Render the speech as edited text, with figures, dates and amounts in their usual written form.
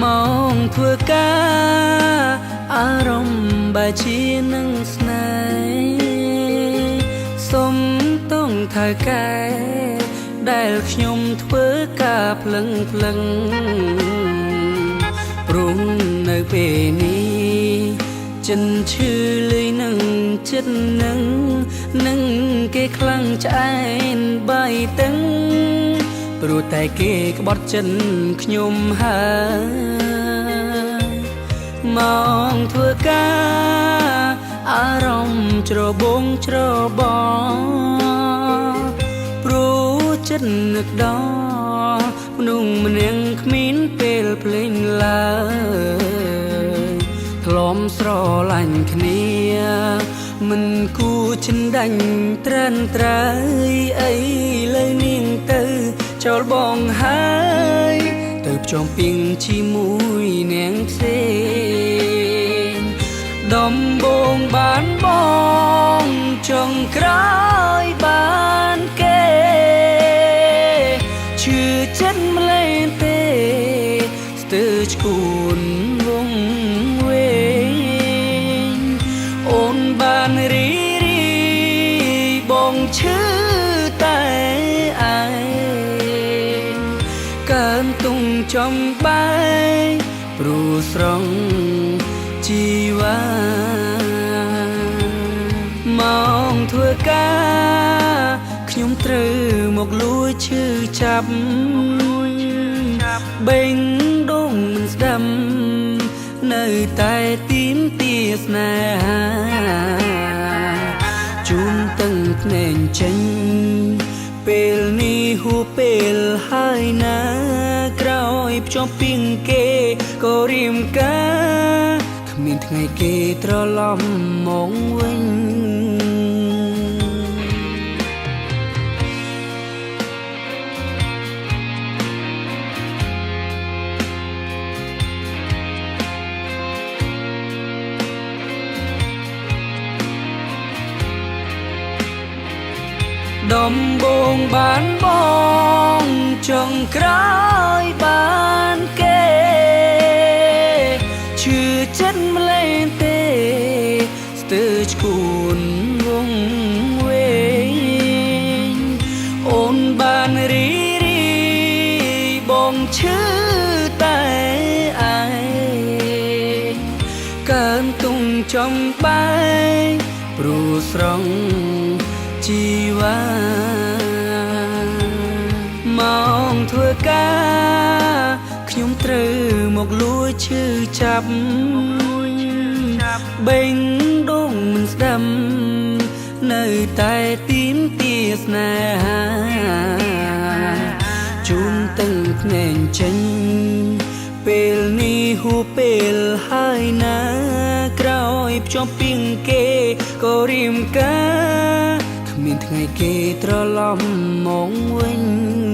ម៉ោងធ្វើការអារម្មណ៍បែជានឹងស្នេហ៍សុំតងថៅកែដែលខ្ញុំធ្វើការភ្លឹងភ្លឹងព្រោះនៅពេលនេះចិនឈឺលុយនឹងចិត្តនឹងនឹងគេខ្លាំងឆ្អែនបាយទឹង ព្រោះតែគេក្បត់ចិនខ្ញុំហើយម៉ោងធ្វើការអារម្មណ៍ច្របូងច្របល់ព្រោះចិត្តនឹកដល់មនុស្សម្នាងគ្មានពេលភ្លេងឡើយធ្លំស្រឡាញ់គ្នា មិនគួចិនដាញ់ត្រានត្រៃអីលើនាងទៅចោលបងហើយទៅភ្ជាប់ពីងជាមួយនាងផ្សេងដំបងបានបងចុងក្រោយបានគេឈឺចិត្តម្លេះទេស្ទើរឈួនវងវែង អូនបានរីរីបងឈឺតែឯងកើនទុំចំបែកព្រោះស្រង់ជីវ៉ាម៉ោងធ្វើការខ្ញុំត្រូវមកលួចឈឺចាប់បេងដងមិនស្ដាំ នៅតែទីមទាស្នេហាជូនទាំងភ្នែកចេញ ពេលនេះហួពេលហើយណាក្រោយភ្ជាប់ពីងគេក៏រៀមការគ្មានថ្ងៃគេត្រឡប់មកវិញ។ ដំបងបានបងចុងក្រោយបានគេឈឺចិត្តម្លេះទេស្ទើរឈួនវងវែងអូនបានរីរីបងឈឺតែឯងកើនទុំចំបែកព្រោះស្រង់ជីវ៉ាម៉ោងធ្វើការខ្ញុំត្រូវមកលួចឈឺចាប់បេងដងមិនស្ដាំនៅតែទីមទាស្នេហាជូនទាំងភ្នែកចេញ ពេលនេះហួពេលហើយណាក្រោយភ្ជាប់ពីងគេក៏រៀមការគ្មានថ្ងៃគេត្រឡប់មកវិញ។